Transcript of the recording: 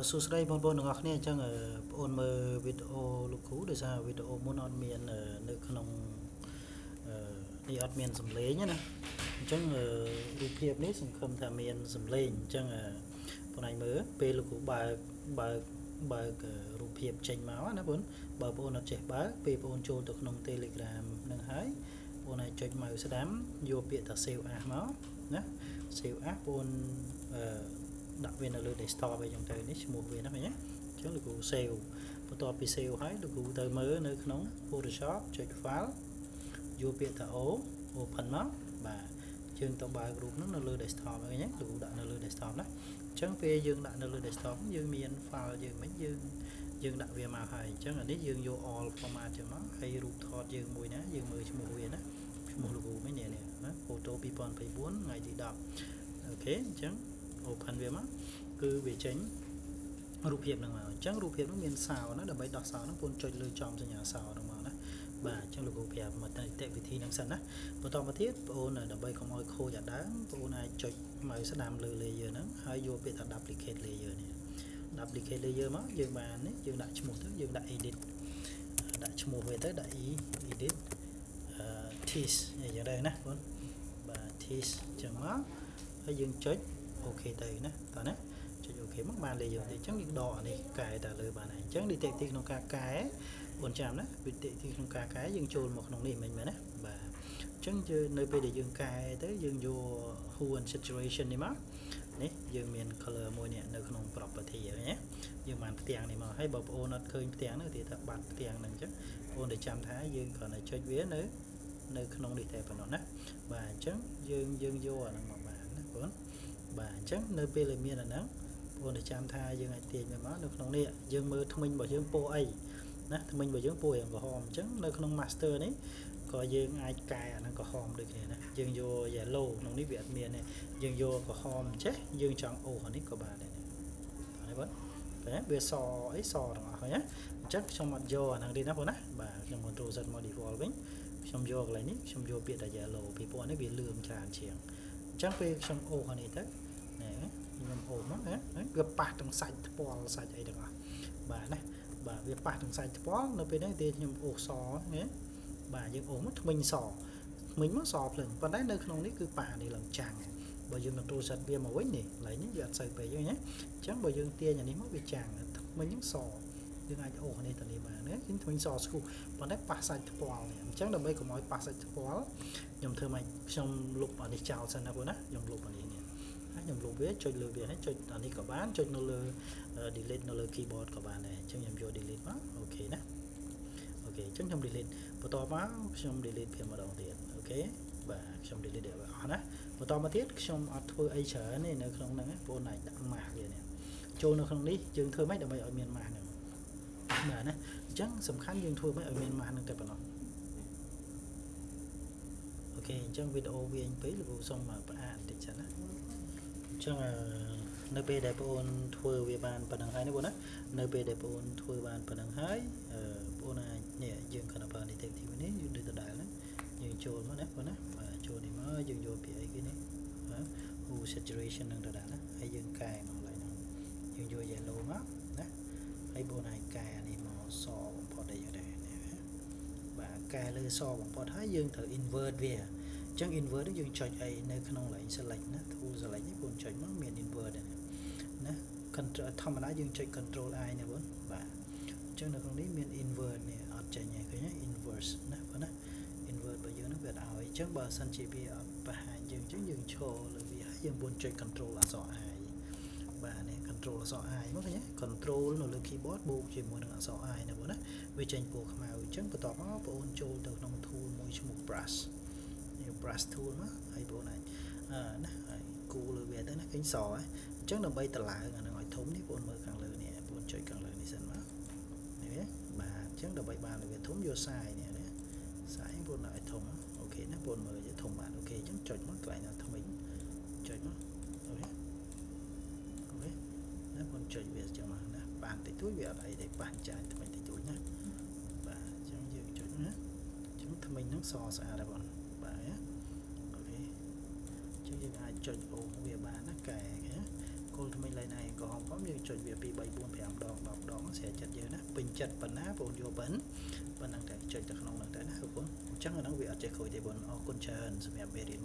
សួស្តីបងប្អូនទាំងអស់គ្នាអញ្ចឹងបងអូនមើលវីដេអូលោកគ្រូដោយសារវីដេអូមុនអត់មាននៅក្នុងនេះអត់មានសំឡេងណាអញ្ចឹងរូបភាពនេះសង្ឃឹមថាមានសំឡេងអញ្ចឹងបងឯងមើលពេលលោកគ្រូបើកបើកបើករូបភាពចេញមកណាបងបើបងអូនអត់ចេះបើកពេលបងអូនចូលទៅក្នុង Telegram នឹងហើយបងឯងចុច mouse ស្ដាំយកពាក្យថា save as មកណា save as បងអូនអឺដាក់វានៅលើ desktop អីចឹងទៅនេះឈ្មោះវាណាឃើញទេអញ្ចឹងលោកគ្រូ save បន្ទាប់ពី save ហើយលោកគ្រូទៅមើលនៅក្នុង Photoshop ចុច file យកពាក្យថា O open មកបាទយើងទៅបើករូបហ្នឹងនៅលើ desktop ឃើញទេលោកគ្រូដាក់នៅលើ desktop ណាអញ្ចឹងពេលយើងដាក់នៅលើ desktop យើងមាន file យើងមិនយើងយើងដាក់វាមកហើយអញ្ចឹងអានេះយើងយក all format ចឹងមកហើយរូបថតយើងមួយណាយើងមើលឈ្មោះវាណាឈ្មោះលោកគ្រូមិញនេះណា photo 2024ថ្ងៃទី10 OK អញ្ចឹង open វាមកគឺវាចេញរូបភាពហ្នឹងមកអញ្ចឹងរូបភាពហ្នឹងមានសោណាដើម្បីដោះសោហ្នឹងពូនចុចលើចំសញ្ញាសោហ្នឹងមកណាបាទអញ្ចឹងលោកគ្រូប្រាប់មកតែវិធីហ្នឹងសិនណាបន្តមកទៀតបងអូនដើម្បីកុំឲ្យខូចអាដើមបងអូនអាចចុច mouse ស្ដាំលើ layer ហ្នឹងហើយយកពាក្យថា duplicate layer នេះ duplicate layer មកយើងបាននេះយើងដាក់ឈ្មោះទៅយើងដាក់ edit ដាក់ឈ្មោះវាទៅដាក់ e edit test អីចឹងដែរណាបងបាទ test អញ្ចឹងមកហើយយើងចុច OK ទៅណាតោះណាចុច OK មកបាន layer ទេអញ្ចឹងយើងដកអានេះកែតែលើបានហើយអញ្ចឹងនីតិវិធីក្នុងការកែបងចាំណាវិធីក្នុងការកែយើងចូលមកក្នុងនេះមិនមែនណាបាទអញ្ចឹងយើងនៅពេលដែលយើងកែទៅយើងយក hue and saturation នេះមកនេះយើងមាន color មួយនេះនៅក្នុង property ហ្នឹងណាយើងបានផ្ទាំងនេះមកហើយបើបងអូនអត់ឃើញផ្ទាំងហ្នឹងគេថាបាត់ផ្ទាំងហ្នឹងអញ្ចឹងបងអូនទៅចាំថាយើងគ្រាន់តែចុចវានៅនៅក្នុងនេះតែប៉ុណ្ណោះណាបាទអញ្ចឹងយើងយើងយកអាហ្នឹងមកបានណាបងបាទអញ្ចឹងនៅពេលដែលមានអាហ្នឹង បងតែចាំថាយើងអាចទាញវាមកនៅក្នុងនេះយើងមើលធ្មេញរបស់យើងពណ៌អីណាធ្មេញរបស់យើងពណ៌រាងក្រហមអញ្ចឹងនៅក្នុង master នេះក៏យើងអាចកែអាហ្នឹងក្រហមដូចគ្នាណាយើងយក yellow ក្នុងនេះវាអត់មានទេយើងយកក្រហមចេះយើងចង់អូសអានេះក៏បានដែរនេះបងតែវាសអីសទាំងអស់ហើយណាអញ្ចឹងខ្ញុំអត់យកអាហ្នឹងទេណាបងណាបាទខ្ញុំ control Z មក default វិញខ្ញុំយកកន្លែងនេះខ្ញុំយកពាក្យថា yellow ពីព្រោះអានេះវាលឿងច្រើនជាងអញ្ចឹងពេលខ្ញុំអូសអានេះទៅណែខ្ញុំអូសមកណាវាប៉ះទាំងសាច់ថ្ពាល់សាច់អីទាំងអស់បាទណាបាទវាប៉ះទាំងសាច់ថ្ពាល់នៅពេលនេះទេខ្ញុំអូសសណាបាទយើងអូសមកធ្មេញសធ្មេញមកសភ្លឹងប៉ុន្តែនៅក្នុងនេះគឺប៉ះនេះឡើងចាំងបើយើង control Z វាមកវិញនេះកន្លែងនេះវាអត់សូវពេកទេណាអញ្ចឹងបើយើងទាញអានេះមកវាចាំងធ្មេញហ្នឹងសយើងអាចអូសនេះទៅនេះបានណាយើងធ្មេញសស្គូប៉ុន្តែប៉ះសាច់ថ្ពាល់នេះអញ្ចឹងដើម្បីកុំឲ្យប៉ះសាច់ថ្ពាល់ខ្ញុំធ្វើម៉េចខ្ញុំលុបអានេះចោលសិនណាបងណាខ្ញុំលុបអានេះនេះហើយខ្ញុំលុបវាចុចលើវាហើយចុចអានេះក៏បានចុចនៅលើ delete នៅលើ keyboard ក៏បានដែរអញ្ចឹងខ្ញុំយក delete មក OK ណា OK អញ្ចឹងខ្ញុំ delete បន្ទាប់មកខ្ញុំ delete វាម្ដងទៀត OK បាទខ្ញុំ delete វាអស់ណាបន្តមកទៀតខ្ញុំអត់ធ្វើអីច្រើនទេនៅក្នុងហ្នឹងបងអាចដាក់ម៉ាស់វានេះចូលនៅក្នុងនេះយើងធ្វើម៉េចដើម្បីឲ្យមានម៉ាស់ហ្នឹងបាទណាអញ្ចឹងសំខាន់យើងធ្វើម៉េចឲ្យមានម៉ាស់ហ្នឹងតែប៉ុណ្ណោះ OK អញ្ចឹងវីដេអូវាអញពេកលោកគ្រូសូមផ្អាកបន្តិចសិនណាអញ្ចឹងនៅពេលដែលបងអូនធ្វើវាបានប៉ុណ្ណឹងហើយណាបងណានៅពេលដែលបងអូនធ្វើបានប៉ុណ្ណឹងហើយបងអូនអាចនេះយើងគ្រាន់តែប្រើនីតិវិធីនេះយើងដូចដដែលណាយើងចូលមកណាបងណាបាទចូលនេះមកយើងយកពីអីគេនេះបាទ hue saturation នឹងដដែលណាហើយយើងកែមកឡើយហ្នឹងយើងយក yellow មកណាហើយបងអាចកែនេះមកសបំផុតអីដែរនេះបាទកែលើសបំផុតហើយយើងត្រូវ invert វាអញ្ចឹង invert យើងចុចអីនៅក្នុងកន្លែង select ណា tool select នេះបងចុចមកមាន invert ណាណា control ធម្មតាយើងចុច control I ណាបងបាទអញ្ចឹងនៅក្នុងនេះមាន invert នេះអត់ចេញទេឃើញទេ inverse ណាបងណា invert របស់យើងហ្នឹងវាអត់ឲ្យអញ្ចឹងបើសិនជាវាអត់បង្ហាញយើងអញ្ចឹងយើងឈរលើវាហើយយើងបងចុច control អក្សរ I បាទនេះ control អក្សរ I មកឃើញទេ control នៅលើ keyboard បូកជាមួយនឹងអក្សរ I ណាបងណាវាចេញពណ៌ខ្មៅអញ្ចឹងបន្ទាប់មកបងអូនចូលទៅក្នុង tool មួយឈ្មោះ brush នេះ brush tool មកហើយបងអាចណាហើយគូលើវាទៅណាឃើញសហ៎អញ្ចឹងដើម្បីតម្លើងអានឹងឲ្យធំនេះបងមើលខាងលើនេះបងចុចខាងលើនេះសិនមកនេះបាទអញ្ចឹងដើម្បីបានវាធំយក size នេះណា size បងដាក់ឲ្យធំ OK ណាបងមើលធំបាន OK អញ្ចឹងចុចមកកន្លែងណាថ្មីចុចមក OK OK ណាបងចុចវាអញ្ចឹងមកណាបានតិចតួចវាអត់អីទេប៉ះចាញថ្មីតិចតួចណាបាទអញ្ចឹងយើងចុចណាអញ្ចឹងថ្មីហ្នឹងសស្អាតហើយបងបាទ OK អញ្ចឹងយើងអាចចុចអូវាបានណាកែណាគោលថ្មីឡើងឯងក៏ហមផ ធំយើងចុចវា2 3 4 5ដង10ដងស្រេចចិត្តយើងណាពេញចិត្តប៉ុណ្ណាបងយកប៉ុណ្ណឹងតែចុចទៅក្នុងហ្នឹងទៅណាបងប្អូនអញ្ចឹងអាហ្នឹងវាអត់ចេះខូចទេបងអរគុណច្រើនសម្រាប់មេរៀនមួយ។